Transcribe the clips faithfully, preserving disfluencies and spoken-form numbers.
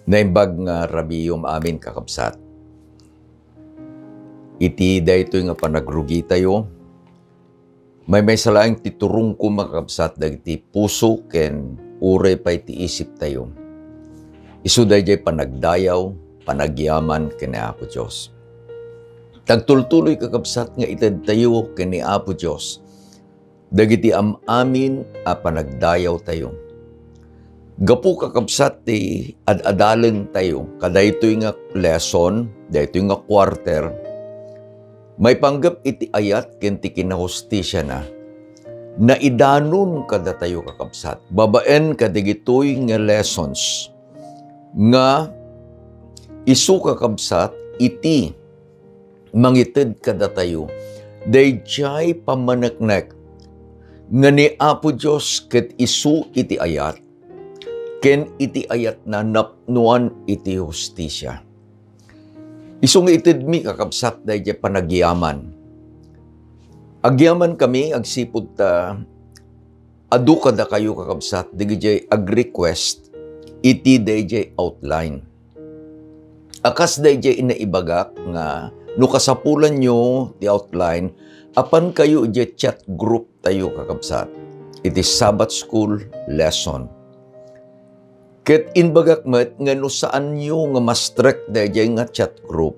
Naimbag nga rabiom amin, kakabsat. Iti daytoy nga panagrugitayo, maymaysa laeng ti turongko, kakabsat, dagiti puso ken uray pay ti isiptayo. Isu daydiay panagdayaw, panagyaman ken ni Apo Dios. Tagtultuloy, kakabsat, nga itedtayo ken ni Apo Dios dagiti am-amin a panagdayawtayo. Gapu, kakabsat, ti ad-adalentayo kadaytoy nga lesson, daytoy nga quarter, maipanggep iti ayat ken ti kinahustisiana, naidanon kadatayo, kakabsat, babaen kadagitoy nga lessons nga isu, kakabsat, iti mangited kadatayo daydiay pammaneknek nga ni Apo Dios ket isu iti ayat, ken iti ayatna napnoan iti hustisia. Isu nga itedmi, kakabsat, daydiay panagyaman. Agyaman kami agsipud ta adu kadakayo, kakabsat, dagijay ag-request iti dayjay outline. A kas dayjay naibagak nga no kasapulanyo ti outline, apankayo idiay chat group tayo, kakabsat, iti Sabbath School lesson. Ket imbagak met nga no saanyo nga ma-strike dayjay nga chat group,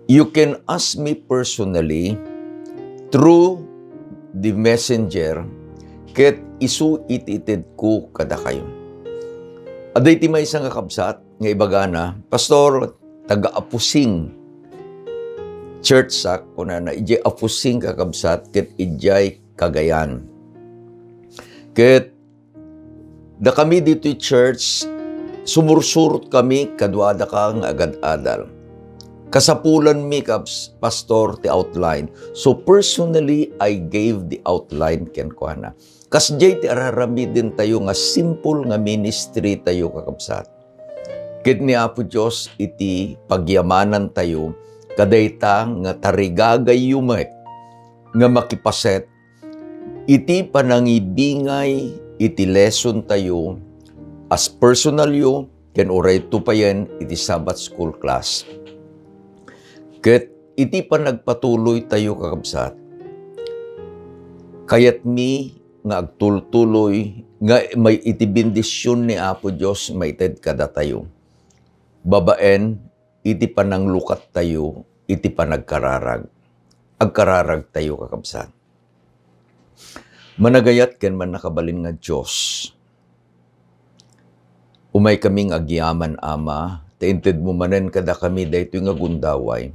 you can ask me personally through the messenger, ket isu iti itedko kadakayo. Adda iti maysa nga kabsat nga ibagana, "Pastor, taga-Apusing church sak," kunana, idiay Apusing, kakabsat, ket idiay Cagayan. Ket dakami ditoy church, sumursurot kami kaduadaka nga agad-adal. Kasapulanmi, kabs-, Pastor, ti outline. So, personally, I gave the outline kenkuana. Kasdiay ti araramidentayo nga simple nga ministry tayo, kakabsat. Ket ni Apo Dios iti pagyamanantayo, kadayta nga tarigagayyo met nga makipaset iti panangibingay iti lesson tayo as personalyo ken uray tupayen iti Sabbath School class. Ket iti panagpatuloy tayo, kakabsat, kayatmi nga agtultuloy nga may iti bendision ni Apo Dios maited kadatayo babaen iti pananglukat tayo iti panagkararag. Agkararag tayo, kakabsat. Managayat ken mannakabalin nga Dios, umay kami nga agyaman, Ama, ta intedmo manen kadakami daytoy nga gundaway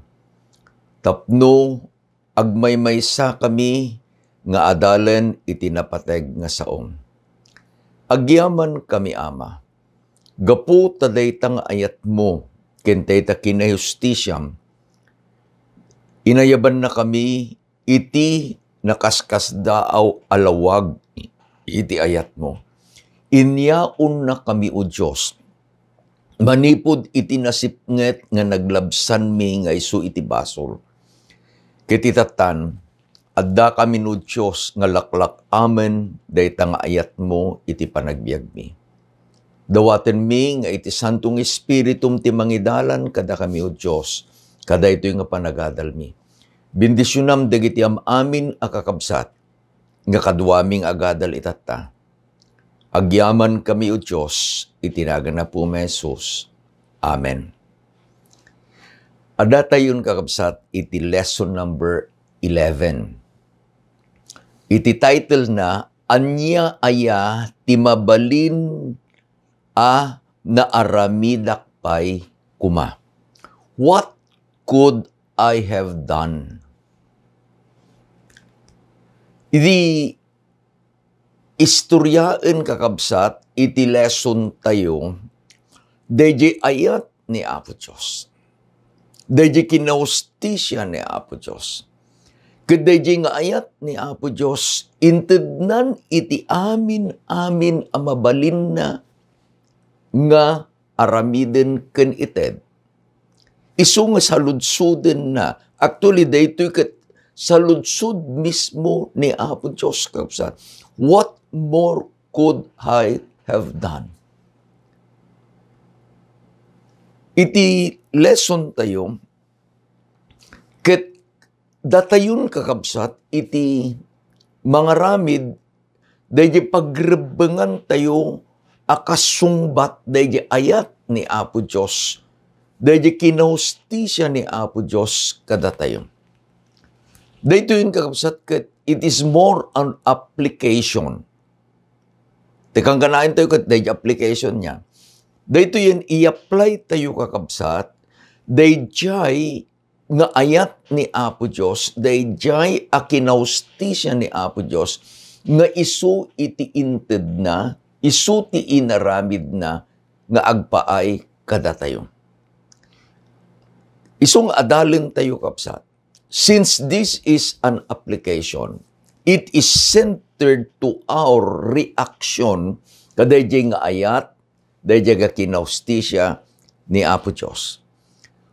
tapno agmaymaysa kami nga adalen iti napateg nga saom. Agyaman kami, Ama, gapu ta dayta nga ayatmo ken dayta kinahustisiam, inayabanna kami iti nakaskasdaaw a lawag iti ayatmo. Inyaonna kami, O Dios, manipud iti nasipnget nga naglabsanmi nga isu iti basol. Ket itatan, adda kami, no Dios, nga laklak-amen dayta nga ayatmo iti panagbiagmi. Dawatenmi nga iti Santo nga Espiritum ti mangidalan kadakami, O Dios, kadaytoy nga panagadalmi. Bendisionam dagiti am-amin a kakabsat nga kaduami nga agadal itatta. Agyaman kami, O Dios, iti nagan Apo mi Jesus. Amen. Adda tayon, kakabsat, iti lesson number eleven. Iti title na, "Ania aya ti mabalin a naaramidak pay koma?" What could I have done? Idi istoryaen, kakabsat, iti lesson tayo, dayjay ayat ni Apo Dios. Dayjay kinahustisia ni Apo Dios. Ket dayjay nga ayat ni Apo Dios, intednan iti amin-amin a mabalinna nga aramiden ken ited. Isu nga saludsodenna. Actually, daytoy ket saludsod mismo ni Apo Dios, kabsat. What more could I have done? Iti lesson tayo, ket datayon, kakabsat, iti mangaramid daydi pagrebbengan tayo a kasungbat daydi ayat ni Apo Dios, daydi kinahustisia ni Apo Dios kadatayo. Daytoyen, kakabsat, ket it is more an application. Ti kangkanaentayo ket daydi application niya. Daytoyen i-apply tayo, kakabsat, daydiay nga ayat ni Apo Dios, daydiay a kinahustisia ni Apo Dios, nga isu iti intedna, isu ti inaramidna nga agpaay kadatayo. Isu nga adalentayo, kabsat. Since this is an application, it is centered to our reaction kadaydiay nga ayat, daydiay nga kinahustisia ni Apo Dios.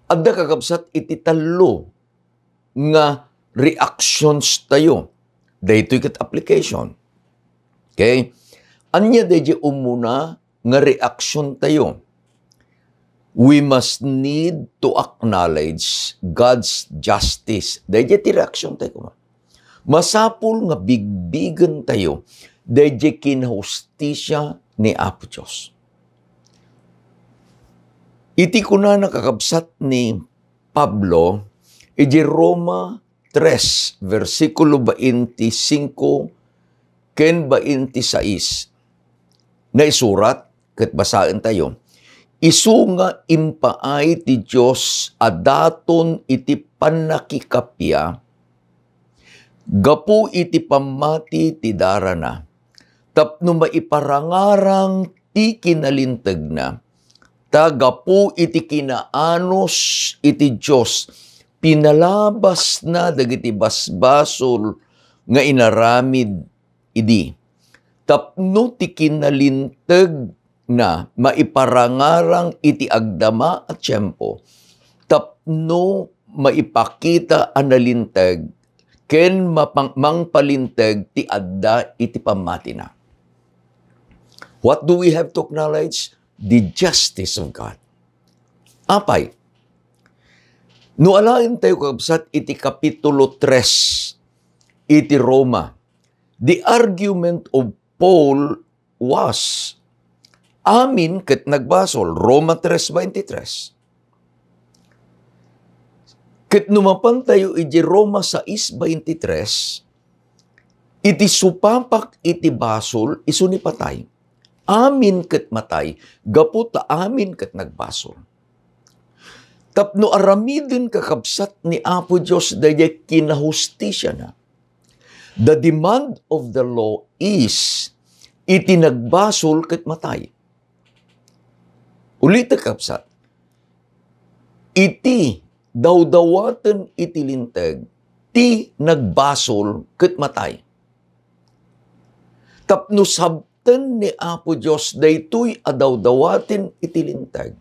Adda, kakabsat, iti tallo nga reactions tayo. Daytoy ket application. Okay? Ania daydiay umuna nga reaction tayo? We must need to acknowledge God's justice. Daydiay ti reaction tayo, kuma. Masapul nga bigbigen tayo daydiay kinahustisia ni Apo Dios. Iti kunana, kakabsat, ni Pablo iti Roma tres, bersikulo twenty-five ken twenty-six, naisurat, ket basaentayo, isu nga impaay ti Dios a daton iti pannakikappia gapu iti pammati ti darana, tapno maiparangarang ti kinalintegna. Ta gapu iti kinaanus iti Dios, pinalabasna dagiti basbasol nga inaramid idi, tapno ti kinalintegna maiparangarang iti agdama a tiempo, tapno maipakita a nalinteg ken mapang-, mangpalinteg ti adda iti pammatina. What do we have to acknowledge? The justice of God. Apay, no alaentayo, kakabsat, iti Kapitulo tres iti Roma, the argument of Paul was, amin ket nagbasol, Roma tres twenty-three. Ket no mapantayo iti Roma sais twenty-three, iti supapak iti basol, isu ni patay. Amin ket matay, gapu ta amin ket nagbasol. Tapno aramiden, kakabsat, ni Apo Dios daydiay kinahustisiana, the demand of the law is, iti nagbasol ket matay. Ulitek, kabsat, iti dawdawaten iti linteg ti nagbasol ket matay. Tapno sabten ni Apo Dios daytoy a dawdawaten iti linteg,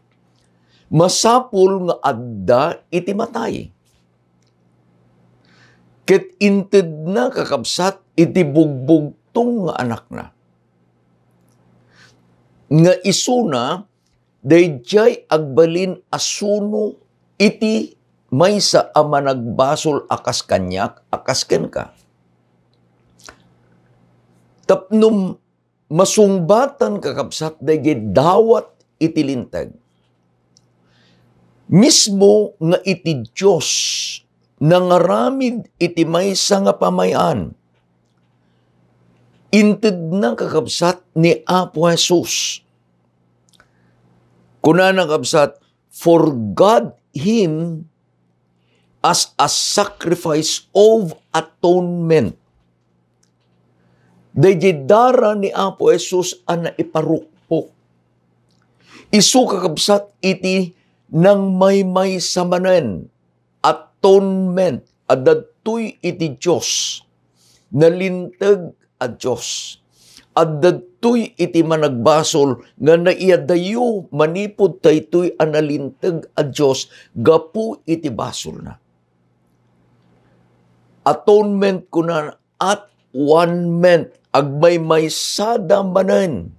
masapul nga adda iti matay. Ket intedna, kakabsat, iti bugbugtong nga Anakna, nga isuna daydiay agbalin a suno iti maysa a managbasol a kas kaniak, a kas kenka. Tapno masungbatan, kakabsat, daydiay dawat iti linteg. Mismo nga iti Dios nangaramid iti maysa nga pamay-an. Intedna, kakabsat, ni Apo Jesus. Kunana, kabsat, "For God him as a sacrifice of atonement." Daydiay dara ni Apo Jesus a naiparukpok. Isu, kakabsat, iti nangmaymaysa manen, atonement, a dadtoy iti Dios, nalinteg a Dios. Adda daytoy iti managbasol nga naiyadayo manipud daytoy a nalinteg a Dios gapu iti basolna. Atonement, kuna, at one ment, agmaymaysada manen.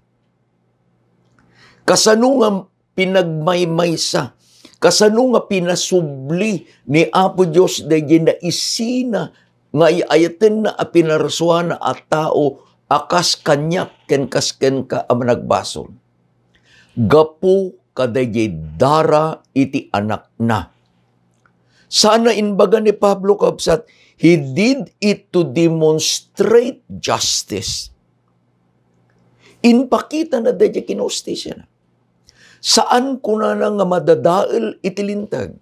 Kasano nga pinagmaymaysa Kasano nga pinasubli ni Apo Dios daydi naisina nga ay-ayatenna a pinarsuana a tao a kas kaniak ken kas kenka a managbasol? Gapu kadaydi dara iti Anakna. Sana imbaga ni Pablo, kabsat, he did it to demonstrate justice. Impakitana daydi kinahustisiana. Saan kunana nga madadael iti linteg.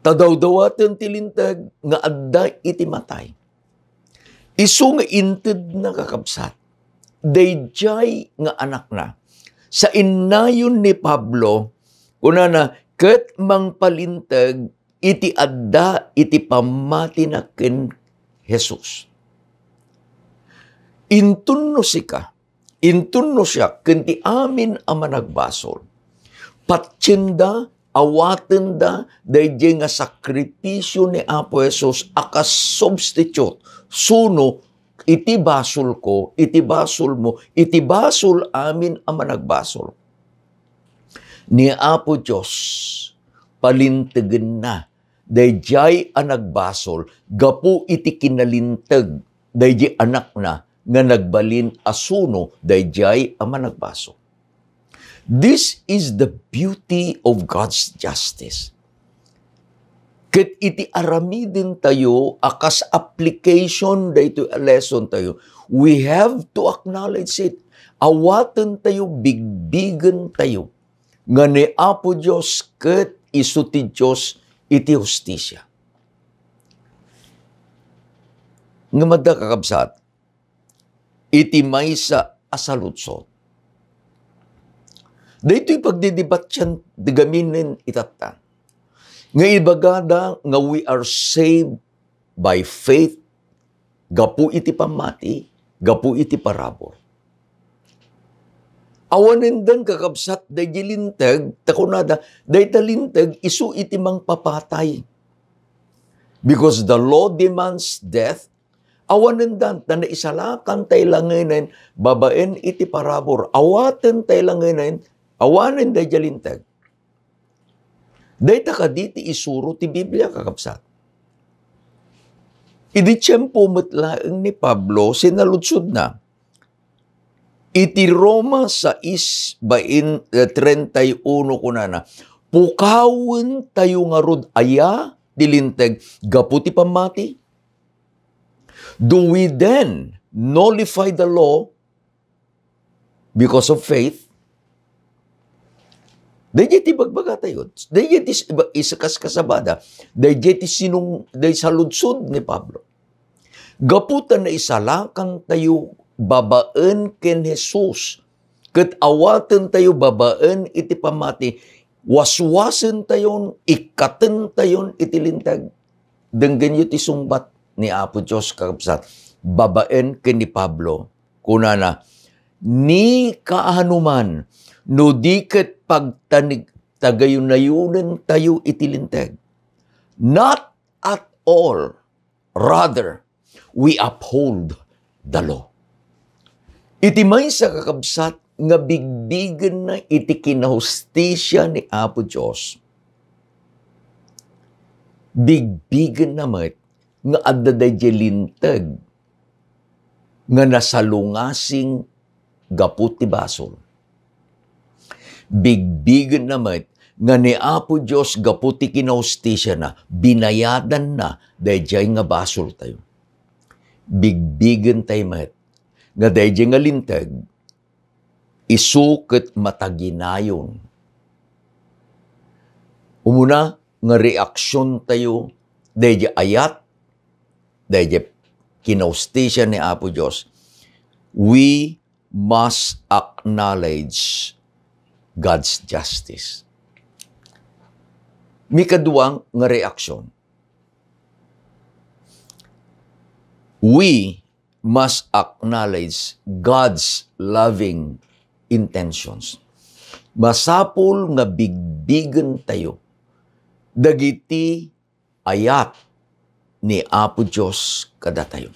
Ta dawdawaten ti linteg nga adda iti matay. Isu nga intedna, kakabsat, daydiay nga Anakna. Sainnayon ni Pablo, kunana, ket mangpalinteg iti adda iti pammatina ken Jesus. Inton no sika, inton no siak, ken ti amin a managbasol, patienda, awatenda daydiay nga sakripisio ni Apo Jesus a kas substitute, suno iti basolko, iti basolmo, iti basol amin a managbasol. Ni Apo Dios, palintegenna daydiay a nagbasol gapu iti kinalinteg daydi Anakna nga nagbalin a suno daydiay a managbasol. This is the beauty of God's justice. Ket iti aramidentayo a kas application daytoy a lesson tayo, we have to acknowledge it. Awatentayo, bigbigentayo nga ni Apo Dios ket isu ti Dios iti hustisia. Ngem adda, kakabsat, iti maysa a saludsod. Daytoy pagdidibatian ti gaminen itatta. Nga ibagada nga we are saved by faith, gapu iti pammati, gapu iti parabur. Awanendan, kakabsat, daydi linteg, ta kunada, dayta linteg isu iti mangpapatay. Because the law demands death, awanendan, ta naisalakan tay langenen babaen iti parabur. Awaten tay langenen, awanen daydi linteg. Dayta kadi ti isuro ti Biblia, kakabsat. Idi tiempo met laeng ni Pablo, sinaludsodna. Iti Roma sais, bain, eh, treinta y uno, kunana, "Pukawen tayo ngarud aya ti linteg gapu ti pammati? Do we then nullify the law because of faith?" Daydiay ti bagbagatayo. Daydiay ti is-, iba-, ikaskasabada. Daydiay ti sinung-, daydiay saludsod ni Pablo. Gapu ta naisalakan tayo babaen ken Jesus, ket awaten tayo babaen iti pammati, waswasen tayon, ikkaten tayon iti linteg. Denggenyo ti sungbat ni Apo Dios, kakabsat, babaen ken ni Pablo. Kunana, "Ni kaano man, no di ket pagtanig-, tagayunayonen tayo iti linteg. Not at all. Rather, we uphold the law." Iti maysa, kakabsat, nga bigbigenna iti kinahustisia ni Apo Dios, bigbigenna met nga adda daydiay linteg nga nasalungasing gapu ti basol. Bigbigenna met nga ni Apo Dios, gapu ti kinahustisiana, binayadanna daydiay nga basoltayo. Bigbigentay met nga daydiay nga linteg, isu ket mataginayon. Umuna nga reaksiontayo daydiay ayat, daydiay kinahustisia ni Apo Dios, we must acknowledge God's justice. Mikadua nga reaksion, we must acknowledge God's loving intentions. Masapul nga bigbigentayo dagiti ayat ni Apo Dios kadatayo.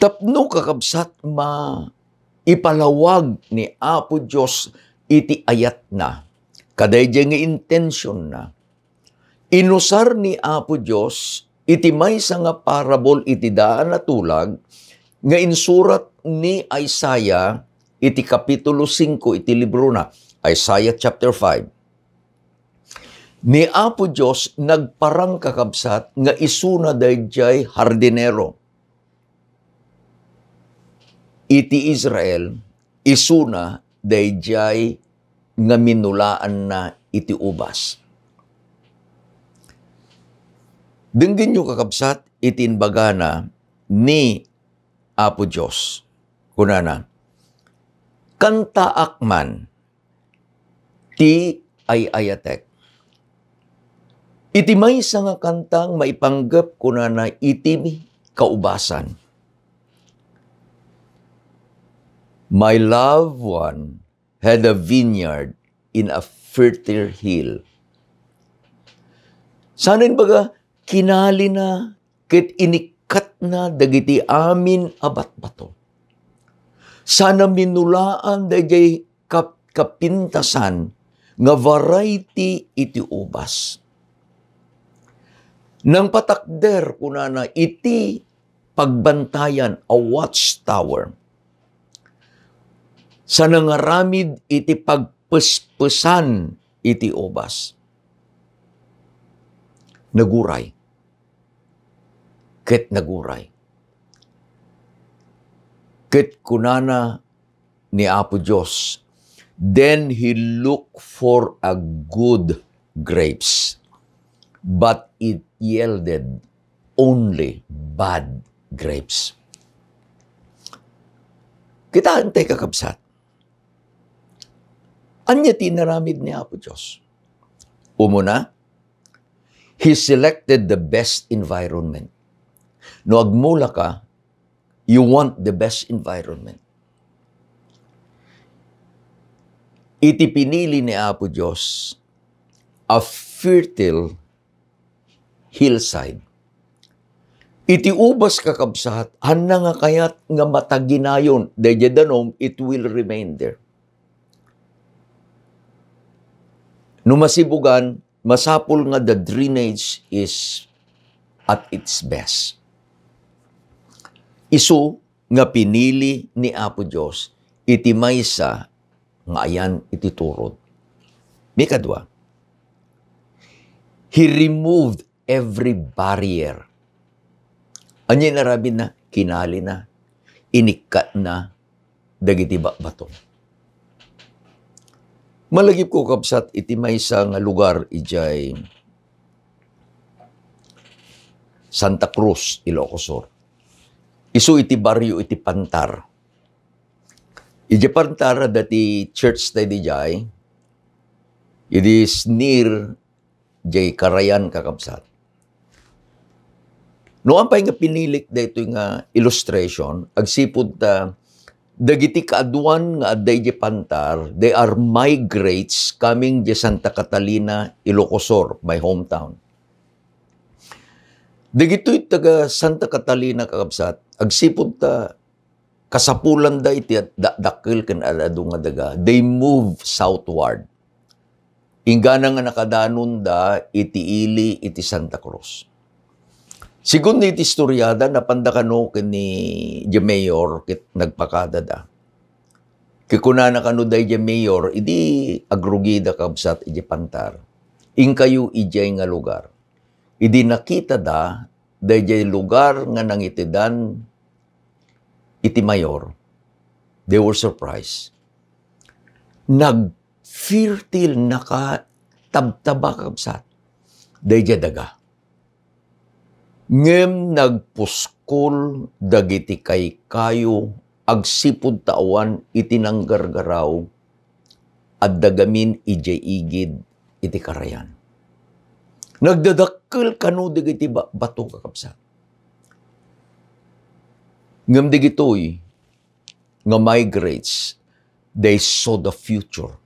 Tapno, kakabsat, ma-, ipalawag ni Apo Dios iti ayatna, Kadaydiay nga intensionna. Inusar ni Apo Dios iti maysa nga parable iti daan a tulag nga insurat ni Isaiah iti kapitulo singko iti librona, Isaiah chapter five. Ni Apo Dios nagparang, kakabsat, nga isuna daydiay hardinero iti Israel, isuna daydiay nga minulaanna iti ubas. Denggenyo, kakabsat, iti imbagana ni Apo Dios. Kunana, "Kantaak man ti ay-ayatek." Iti maysa nga kantang maipanggep, kunana, iti kaubasan. "My loved one had a vineyard in a fertile hill." Saan imbaga, kinalina ket inikkatna dagiti amin a batbato. Sana minulaan daydiay kap-, kapintasan nga variety iti ubas. Nangpatakder, kunana, iti pagbantayan a watchtower. Sa nangaramid iti pagpespesan iti ubas. Naguray. Ket naguray. Ket kunana ni Apo Dios, "Then he looked for a good grapes, but it yielded only bad grapes." Kitaen tay, kakabsat. Ania ti inaramid ni Apo Dios? Umuna, he selected the best environment. No agmula ka, you want the best environment. Iti pinili ni Apo Dios, a fertile hillside. Iti ubas, kakabsat, hanna nga kayat nga mataginayon daydiay danum, it will remain there. No masibugan, masapul nga the drainage is at its best. Isu nga pinili ni Apo Dios iti maysa nga ayan iti turod. Mikadua, he removed every barrier. Ania inaramidna? Kinalina, inikkatna dagiti ba-, bato. Malagipko, kabsat, iti maysa nga lugar idiay Santa Cruz, Ilocos Sur. Isu iti barrio iti Pantar. Idiay Pantar, adda ti church ta idiay, idi is near jay karayan, kakabsat. No apay nga pinilik daytoy nga illustration, agsipud ta dagiti kaaduan nga adda idiay Pantar, they are migrates coming jay Santa Catalina, Ilocos Sur, my hometown. Dagitoy taga Santa Catalina, kakabsat, agsipud ta kasapulanda iti ad-, da-, dakkel ken ad-adu nga daga, they move southward. Inggana nga nakadanonda iti ili iti Santa Cruz. Segun iti istoriada, napanda kano ken ni, jay mayor ket nagpakadada. Ket kunana kano dayjay mayor, idi agrugida, kabsat, iti Pantar, "Inkayo idiay nga lugar." Idi nakitada dayjay lugar nga nangitedan iti mayor, they were surprised. Nagfertile, nakatabtaba, kabsat, dayjay daga. Ngem nagpuskol dagiti kaykayo agsipud ta awan iti nanggargaraw, adda gamin idiay igid iti karayan. Nagdadakkel kano dagiti ba-, bato, kakabsat. Ngem dagitoy nga migrates, they saw the future.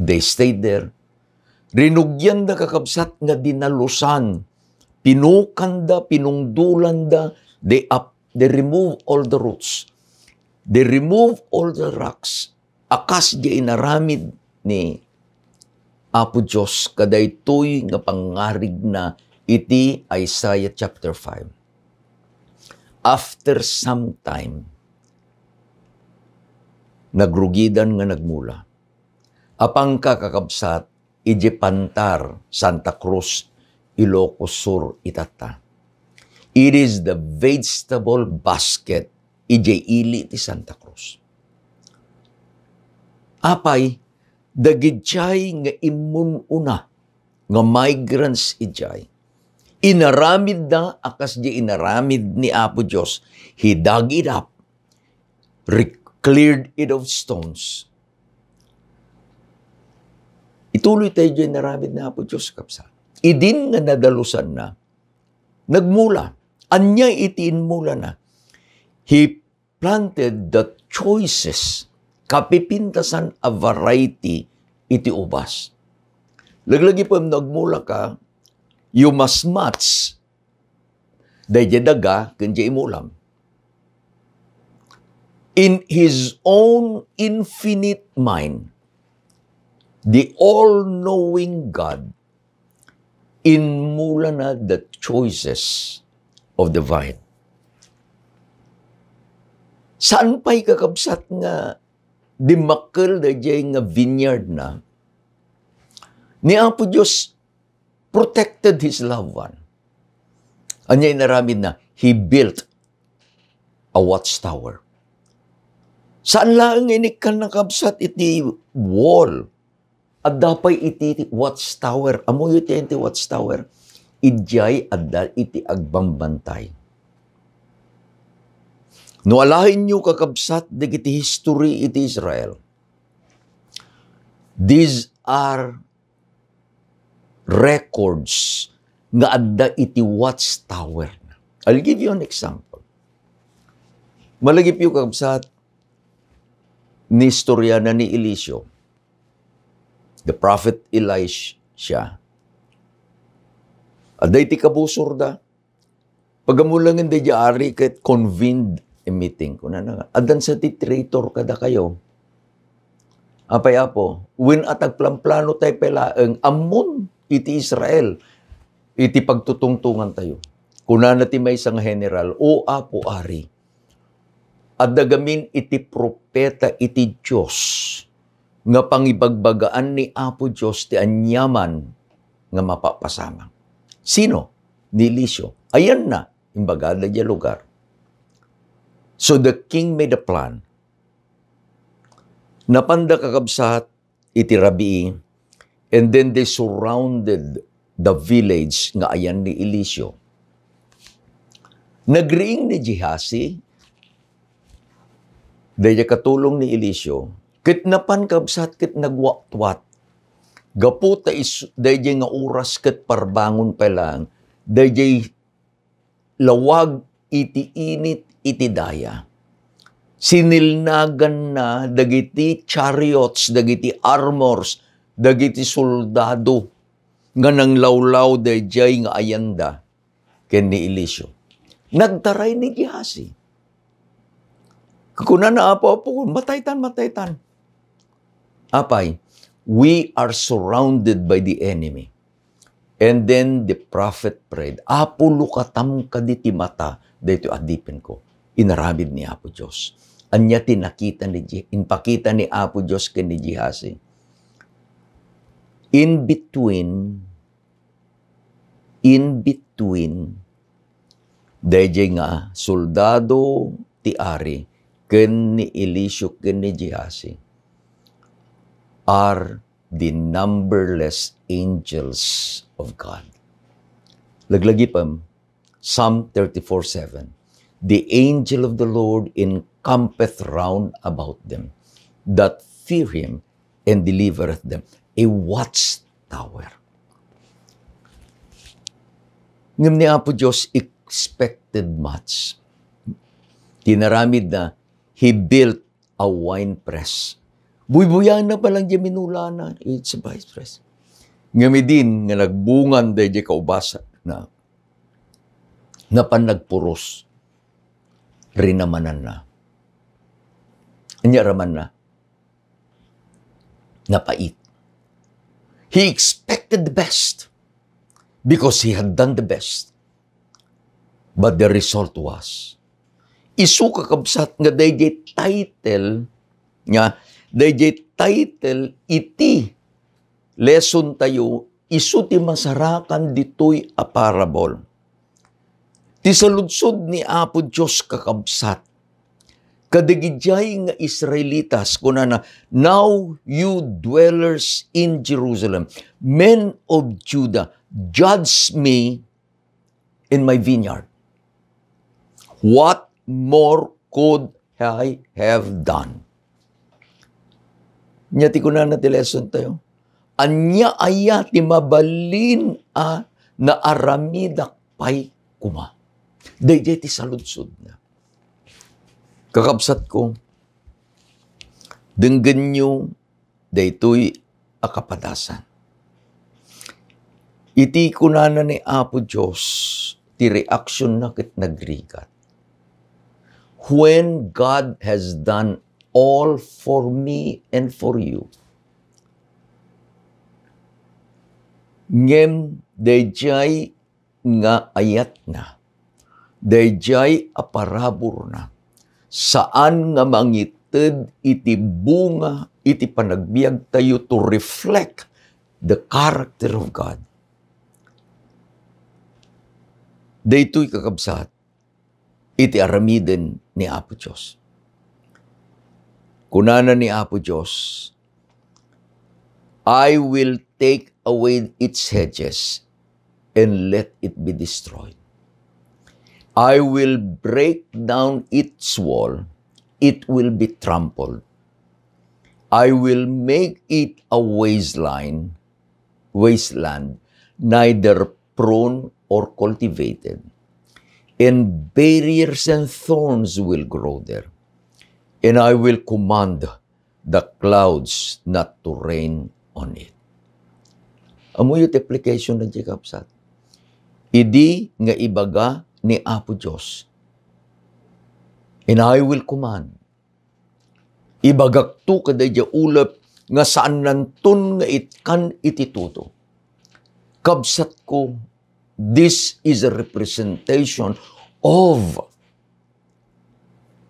They stayed there. Rinugianda, kakabsat, nga dinalusan. Pinukanda, pinungdulanda. They up-, they remove all the roots. They remove all the rocks. A kas diay inaramid ni Apo Dios kadaytoy nga pangngarigna iti Isaiah chapter five. After some time, nagrugidan nga nagmula. Apanka, kakabsat, idiay Pantar, Santa Cruz, Ilocos Sur, itatta. It is the vegetable basket idiay ili ti Santa Cruz. Apay, dagidiay nga immun-una nga migrants idiay, inaramidda a kasdiay inaramid ni Apo Dios, he dug it up, re-, cleared it of stones. Ituloy tayo diay inaramid ni Apo Dios, kabsat. Idin nga nadalusanna, nagmula. Ania iti inmulana? He planted the choicest, kapipintasan a variety iti ubas. Laglagipem no agmulaka, you must match daydiay daga ken diay imulam. In his own infinite mind, the all-knowing God inmulana the choices of the vine. Saan pay, kakabsat, nga dimmakkel daydiay nga vineyard na? Ni Apo Dios protected his loved one. Ania inaramidna? He built a watchtower. Saan laeng nga inikkanna, kabsat, iti wall. Adda pay iti watchtower. Ammoyo ti, iti watchtower? Idiay adda iti agbambantay. No alaenyo, kakabsat, dagiti history iti Israel, these are records nga adda iti watchtower. I'll give you an example. Malagipyo, kabsat, ni istorya na ni Eliseo, the prophet Elisha. Adda iti kabusorda. Pagamulangen daydiay ari ket convened a meeting. Kunana nga, "Addan sa ti traitor kadakayo." "Apay, Apo?" "Wen a tagplamplano tay pay laeng, ammon iti Israel iti pagtutungtongan tayo." Kunana ti maysa nga general, "O Apo Ari, adda gamin iti propeta iti Dios nga pangibagbagaan ni Apo Dios ti aniaman nga mapapasamak." Sino? Ni Eliseo. Ayanna, imbagada diay lugar. So the king made a plan. Napanda, kakabsat, iti rabii, and then they surrounded the village nga ayan ni Eliseo. Nagriing ni Gehazi, daydiay katulong ni Eliseo, ket napan, kabsat, ket nagwatwat. Gapu ta is-, daydiay nga oras ket parbangon pay laeng, daydiay lawag iti init iti daya. Sinilnaganna dagiti chariots, dagiti armors, dagiti soldado nga nanglawlaw daydiay nga ayanda ken ni Eliseo. Nagtaray ni Gehazi. Kunana, "Apo, Apo, mataytan, mataytan." Apay, we are surrounded by the enemy. And then the prophet prayed, "Apo, lukatam kadi ti mata daytoy a dipenko." Inaramid ni Apo Dios. Ania ti nakita ni Je-, impakita ni Apo Dios ken ni Gehazi? In between, in between, daydiay nga soldado ti ari ken ni Eliseo ken ni Gehazi are the numberless angels of God. Laglagipem, Psalm thirty-four seven, "The angel of the Lord encampeth round about them that fear him and delivereth them." A watchtower. Ngem ni Apo Dios expected much. Inaramidna, he built a wine press. Buybuyaenna pa lang diay minulana, it's a wine press. Ngem idin nga nagbungan daydiay kaubasna, napan nagpuros, rinamananna. Ania ramanna? Napait. He expected the best because he had done the best. But the result was, isu, kakabsat, nga dayjay title, nga dayjay title iti lesson tayo, isu ti masarakan ditoy a parable. Ti saludsod ni Apo Dios, kakabsat, kadagidiay nga Israelitas, kunana, "Now you dwellers in Jerusalem, men of Judah, judge me in my vineyard. What more could I have done?" Nya ti kunana ti lesson tayo, "Ania aya ti mabalin a naaramidak pay koma?" Daydiay ti saludsodna. Kakabsatko, denggenyo daytoy a kapadasan. Iti kunana ni Apo Dios, ti reaksionna ket nagrigat. When God has done all for me and for you, ngem daydiay nga ayatna, daydiay a paraburna, saan nga mangited iti bunga iti panagbiagtayo to reflect the character of God. Daytoy, kakabsat, iti aramiden ni Apo Dios. Kunana ni Apo Dios, "I will take away its hedges and let it be destroyed. I will break down its wall, it will be trampled. I will make it a wasteland, wasteland, neither pruned or cultivated. And barriers and thorns will grow there. And I will command the clouds not to rain on it." Ammoyo ti application na di, kabsat. Idi nga ibaga ni Apo Dios, "And I will command." Ibagakto kadaydiay ulep nga saannanton nga itkan iti tudo. Kabsatko, this is a representation of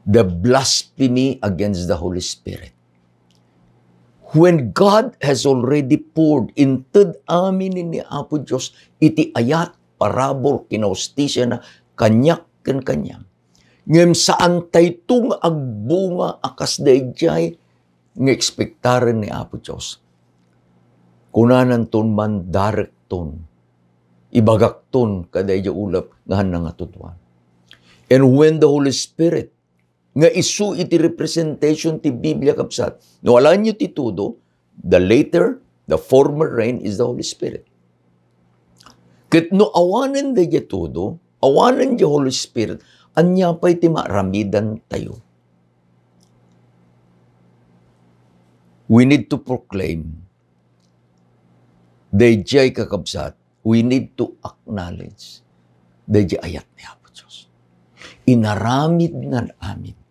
the blasphemy against the Holy Spirit. When God has already poured, inted amin ni Apo Dios iti ayat, parabur, kinaustisiana, kaniak ken kaniam. Ngem saan tayto nga agbunga a kas daydiay nga ekspektaren ni Apo Dios. Kunananton, mandarekton, ibagakton kadaydiay ulep nga haanna nga tudoan. And when the Holy Spirit, nga isu iti representation ti Biblia, kabsat, no alaenyo ti tudo, the latter, the former rain is the Holy Spirit. Ket no awanen daydiay tudo, awanen di Holy Spirit, ania pay ti maaramidantayo? We need to proclaim daydiay, kakabsat, we need to acknowledge daydiay ayat ni Apo Dios. Inaramidnan amin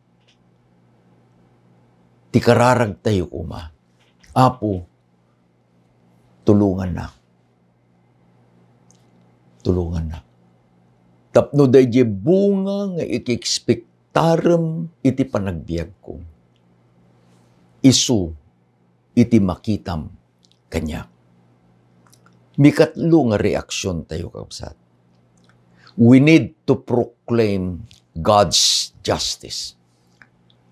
ti kararagtayo koma. Apo, tulongannak. Tulongannak. Tapno daydiay bunga nga ikiekspektarem iti panagbiagko, isu iti makitam kaniak. Mikatlo nga reaksiontayo, kabsat. We need to proclaim God's justice.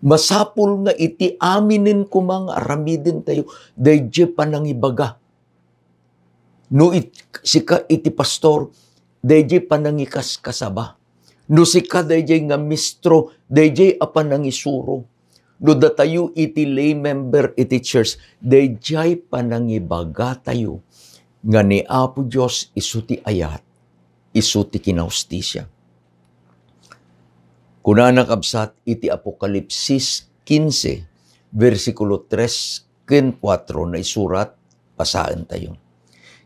Masapul nga iti aminen koma nga aramidentayo, daydiay panangibaga. No it-, sika iti pastor, daydiay panangikaskasaba. No sika daydiay nga mistro, daydiay a panangisuro. No datayo iti lay member iti church, daydiay panangibagatayo nga ni Apo Dios isu ti ayat, isu ti kinahustisia. Kunana, kabsat, iti Apokalipsis kinse, bersikulo tres ken kuatro, naisurat, basaentayo.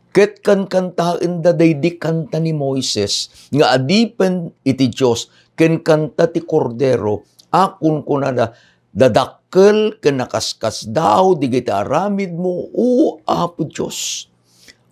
Ket kankantaenda daydi kanta ni Moises nga adipen iti Dios ken kanta ti Kordero a kunkunada, "Dadakkel ken nakaskasdaaw dagiti aramidmo, O Apo Dios,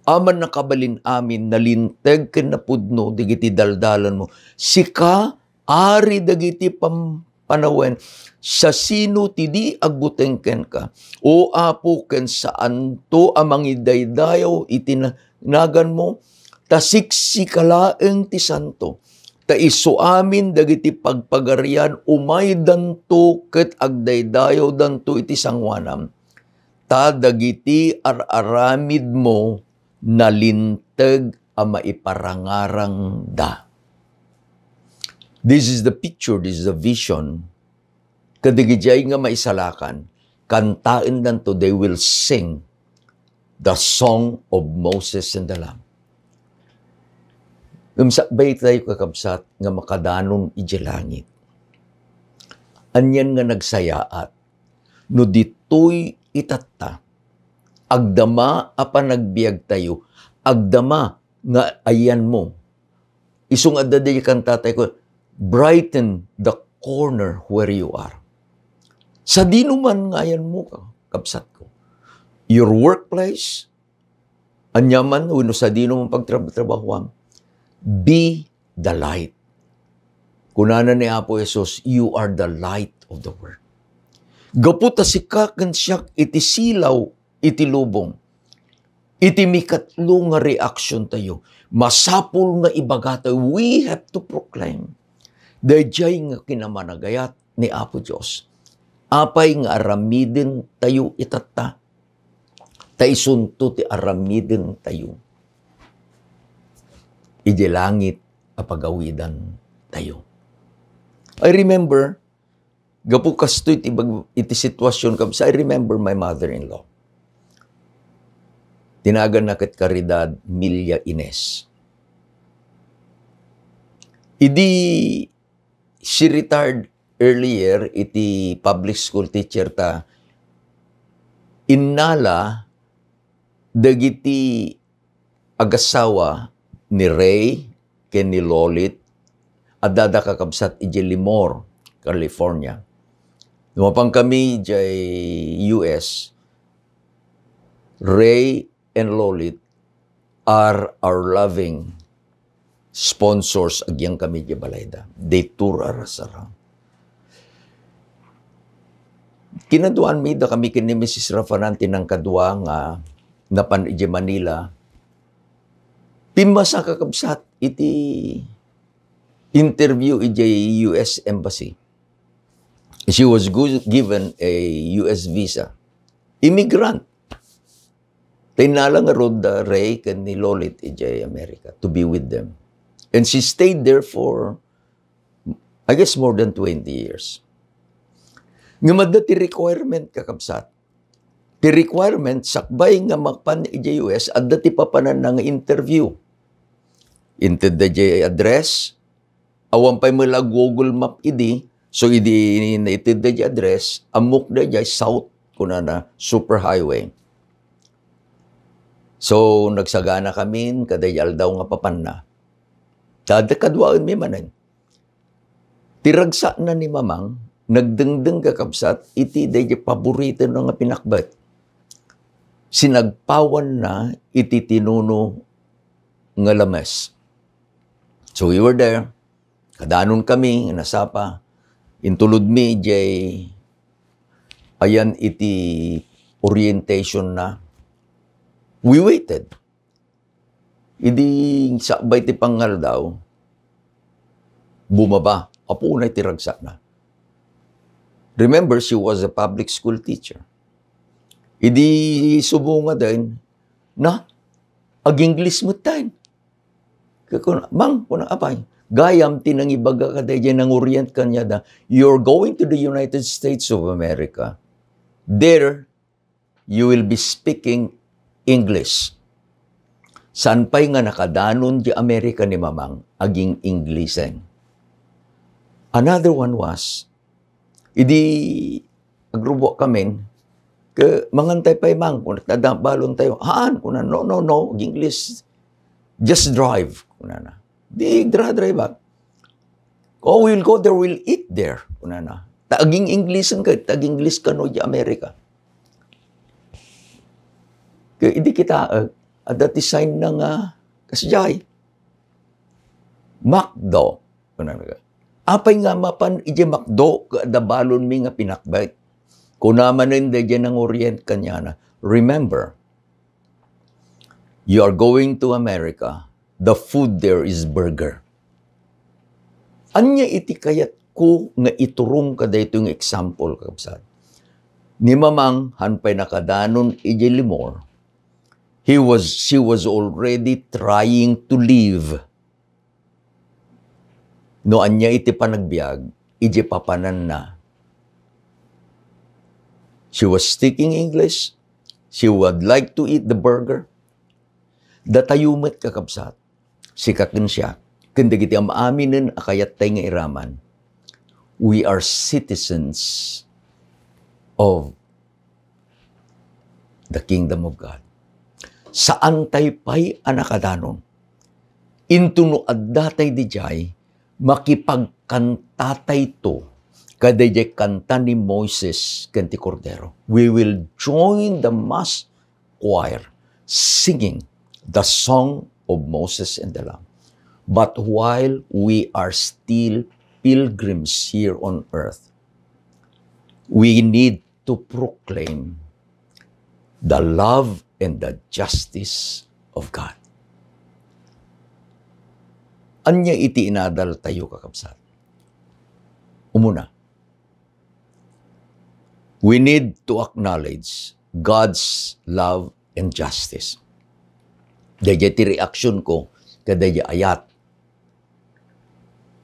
a mannakabalin amin, nalinteg ken napudno dagiti daldalanmo. Sika, Ari dagiti pam-, panawen, sasino ti di agbuteng kenka? O Apo, ken saanto a mangidaydayaw iti na-, naganmo? Ta siksika laeng ti santo. Ta isu amin dagiti pagpagarian, umaydanto ket agdaydayawdanto iti sangoanam. Ta dagiti ar-aramidmo nalinteg a maiparangarangda. This is the picture, this is the vision. Kadagiti nga maisalakan, kantaendanto, they will sing the song of Moses and the Lamb. Ngem sakbay tayo, kakabsat, nga makadanon idiay langit. Anian nga nagsayaat no ditoy itatta, agdama a panagbiagtayo, agdama nga ayanmo. Isu nga adda diay kantatayo, "Brighten the corner where you are." Sadino man nga ayanmo, ka-, kabsatko. Your workplace, aniaman wenno sadino man pagtrab-, trabahoam, be the light. Kunana ni Apo Jesus, "You are the light of the world." Gapu ta sika ken siak iti silaw iti lubong. Iti mikatlo nga reaksyon tayo, masapul nga ibaga tayo, we have to proclaim. Daydiay nga kinamanagayat ni Apo Dios. Apay nga aramiden tayo itatta? Ta isunto ti aramiden tayo idiay langit a pagawidan tayo. I remember, gapu kastoy ti bag-, iti sitwasyon, kabsa, I remember my mother-in-law. Tinaganna ket Caridad Milla Ines. Idi she retired earlier iti public school teacher ta, innala dagiti agasawa ni Ray ken ni Lolit, adda da kakabsat idiay Lemoore, California. Lumapang kami idiay U S, Ray and Lolit are our loving sponsors, agyang kami di balayda. They tour us around. Kinaduan mi da kami ken ni Missus Rafanan ti nangkadua nga napan idiay Manila. Pimmasa, kakabsat, iti interview idiay U S Embassy. She was gu-, given a U S visa. Immigrant. Ta innala ngarud da Ray ken ni Lolit idiay America to be with them. And she stayed there for, I guess, more than twenty years. Ngem adda ti requirement, kakabsat. Ti requirement, sakbay nga mapan idiay U S, adda ti papananna nga interview. Intedda diay address, awan pay met la Google Map idi, so idi naitedda diay address, ammokda diay south, kunana, super highway. So, nagsagana kamin, kada diay aldaw nga papanna. Kada kaduaenmi manen. Ti ragsakna ni Mamang, nagdengdeng, kakabsat, iti daydiay paboritona nga pinakbet. Sinagpawanna iti tinuno nga lames. So we were there. Kadanon kami, nasapa. Intulodmi diay ayan iti orientation na. We waited. Idi sakbay ti pangaldaw, bumaba. Apo unay ti ragsakna. Remember, she was a public school teacher. Idi subungaden, na, ag-English met tayo. Kaya kuna, "Mang," kuna, "apay, gayam ti nangibaga kadaydiay, nangorient kaniada, you're going to the United States of America. There, you will be speaking English." Saan pay nga nakadanon di Amerika ni Mamang, aging Inglisen. Another one was, idi agrubok kamin, ke, "Mangantay pay, Mang," kuna, "ta adda balon tayo." "Haan," kuna, "no, no, no, ag-English. Just drive," kunana. Di dra-drive ak. "Oh, we'll go there, we'll eat there," kunana. Ta aging Inglisen ket, ta ag-English kano di Amerika. Ke, idi kita, eh, Adda ti sign na nga kasdiay. McDo. Kunana, "Apay nga mapan idiay McDo ket adda balonmi nga pinakbet?" Kuna manen daydiay nangorient kaniana, "Remember, you are going to America. The food there is burger." Ania iti kayatko nga iturong kadaytoy nga example, kakabsat? Ni Mamang, han pay nakadanon idiay Lemoore, he was, she was already trying to leave. No ania iti panagbiag, idiay papananna, she was speaking English, she would like to eat the burger. Datayo met, kakabsat, sika ken siak, ken dagiti am-aminen a kayattay nga iraman, we are citizens of the kingdom of God. Saantay pay a nakadanon. Intono addatay didiay, makipagkantatayto kadaydiay kanta ni Moises ken ti Kordero. We will join the mass choir singing the song of Moses and the Lamb. But while we are still pilgrims here on earth, we need to proclaim the love and the justice of God. Ania iti inadaltayo, kakabsat? Umuna, we need to acknowledge God's love and justice. Daydiay ti reaksyon ko kadaydiay ayat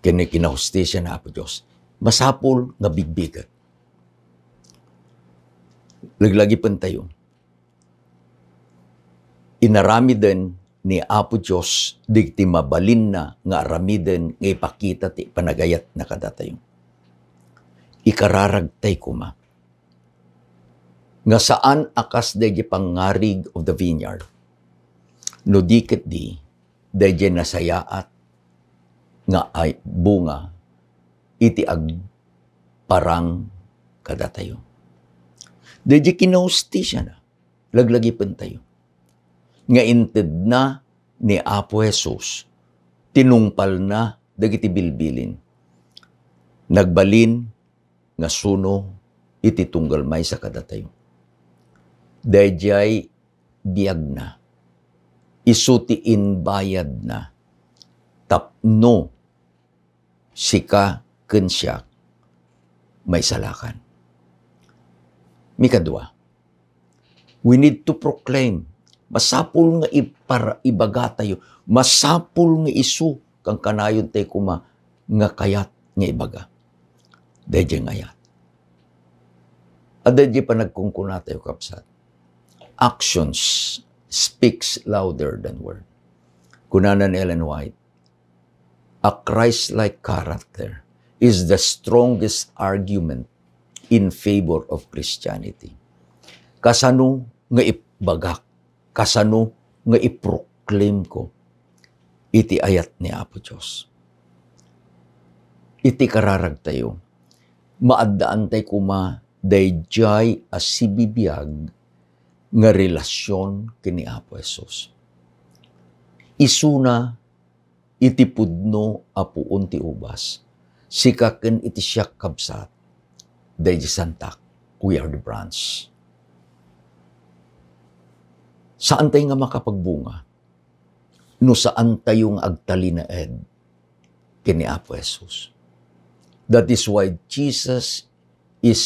ken ni kinahustisia ni Apo Dios. Masapul nga bigbiget. Laglagipentayo. Inaramiden ni Apo Dios dagiti mabalinna nga aramiden nga ipakita ti panagayatna kadatayo. Ikararagtay koma nga saan a kas daydiay pangngarig of the vineyard, no di ketdi daydiay nasayaat nga ay bunga iti agparang kadatayo. Daydiay kinahustisiana, laglagipentayo, nga intedna ni Apo Jesus, tinungpalna dagiti bilbilin. Nagbalin nga suno iti tunggal maysa kadatayo. Daydiay biagna, isu ti imbayadna tapno sika ken siak maisalakan. Mikadua, we need to proclaim. Masapul nga ipar-, ibagatayo. Masapul nga isu kankanayon tayo koma nga kayat nga ibaga. Daydiay nga ayat. Adda diay panagkunkunatayo, kabsat. Actions speaks louder than word. Kunana ni Ellen White, "A Christ-like character is the strongest argument in favor of Christianity." Kasano nga ibagak, kasano nga iproclaim ko iti ayat ni Apo Dios? Iti kararagtayo, maaddaantay koma daydiay a sibibiag nga relasion ken ni Apo Jesus. Isuna iti pudno a puon ti ubas, sika ken iti siak, kabsat, daydi santak, we are the branch. Saantay nga makapagbunga no saantayo nga agtalinaed ken ni Apo Jesus. That is why Jesus is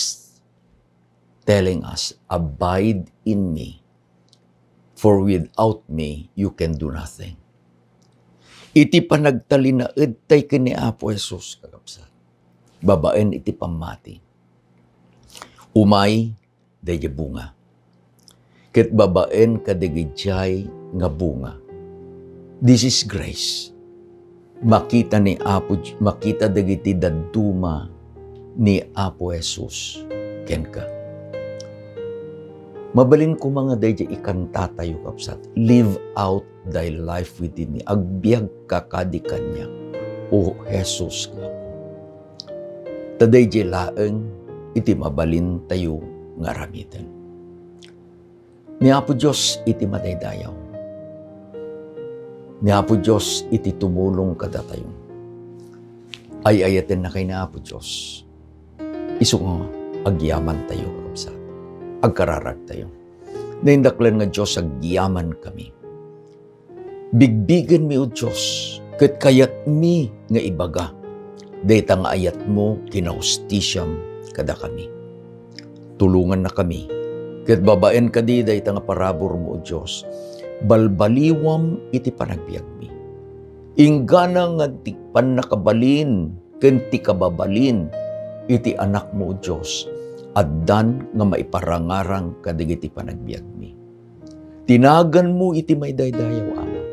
telling us, "Abide in me, for without me, you can do nothing." Iti panagtalinaedtay ken ni Apo Jesus, kakabsat, babaen iti pammati, umay daydiay bunga. Ket babaen kadagijay nga bunga, this is grace. Makita ni Apo, makita dagiti dadduma ni Apo Jesus kenka. Mabalin koma nga daydiay ikantatayo, kabsat. "Live out thy life within me." Agbiagka kadi kaniak, O Jesus nga Apo. Ta daydiay laeng iti mabalintayo nga aramiden. Ni Apo Dios iti madaydayaw. ni Apo Dios iti tumulong kadatayo. Ay-ayatennakay ni Apo Dios. Isu nga agyamantayo, kakabsat. Agkararagtayo. Naindaklan nga Dios, agyamankami. Bigbigenmi, O Dios, ket kayatmi nga ibaga dayta nga ayatmo, kinahustisiam kadakami. Tulongannakami, ket babaen kadi dayta nga paraburmo, O Dios, balbaliwam iti panagbiagmi. Inggana nga ti pannakabalin ken ti kababalin iti Anakmo, O Dios, addan nga maiparangarang kadagiti panagbiagmi. Ti naganmo iti maidaydayaw, Ama.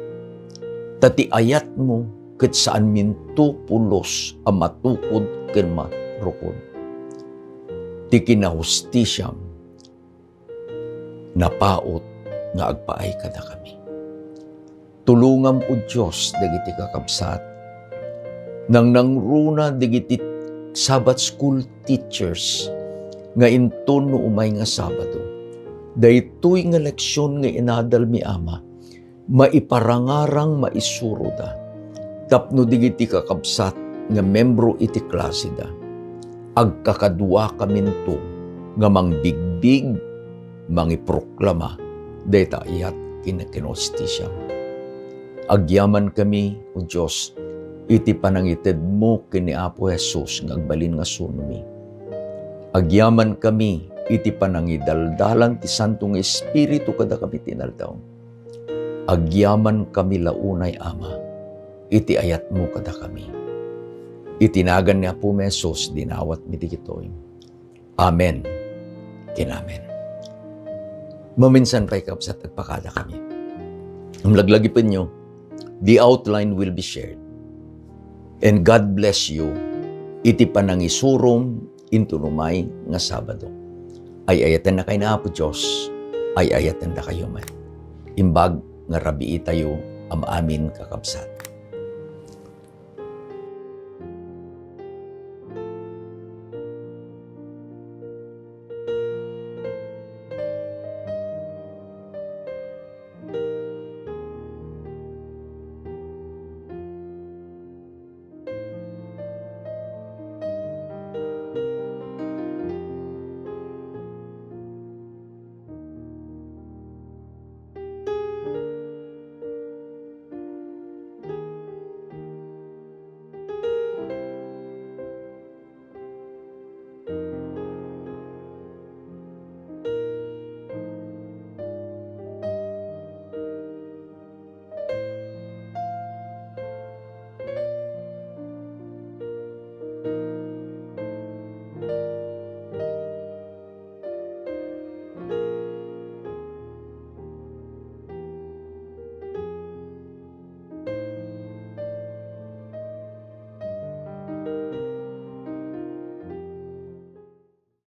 Ta ti ayatmo ket saanminto pulos a matukod ken marukod. Ti kinahustisiam napaut nga agpaay kadakami. Tulongam, O Dios, dagiti kakabsat. Nangnangruna dagiti Sabbath School teachers nga inton no umay nga Sabado, daytoy nga leksion nga inadalmi, Ama, maiparangarang maisuroda tapno dagiti kakabsat nga membro iti klaseda, agkakaduakaminto nga mangbigbig, mangiproklama dayta ayat ken kinahustisiam. Agyamankami, O Dios, iti panangitedmo ken ni Apo Jesus nga agbalin nga sunomi. Agyamankami iti panangidaldalan ti Santo nga Espiritu kadakami ti inaldaw. Agyamankami la unay, Ama, iti ayatmo kadakami. Iti nagan ni Apomi Jesus, dinawatmi dagitoy. Amen ken amen. Maminsan pay, kabsat, agpakadakami. Ngem laglagipenyo, the outline will be shared. And God bless you iti panangisurom inton umay nga Sabado. Ay-ayatennakay ni Apo Dios, ay-ayatendakayo met. Imbag nga rabiitayo, am-amin, kakabsat.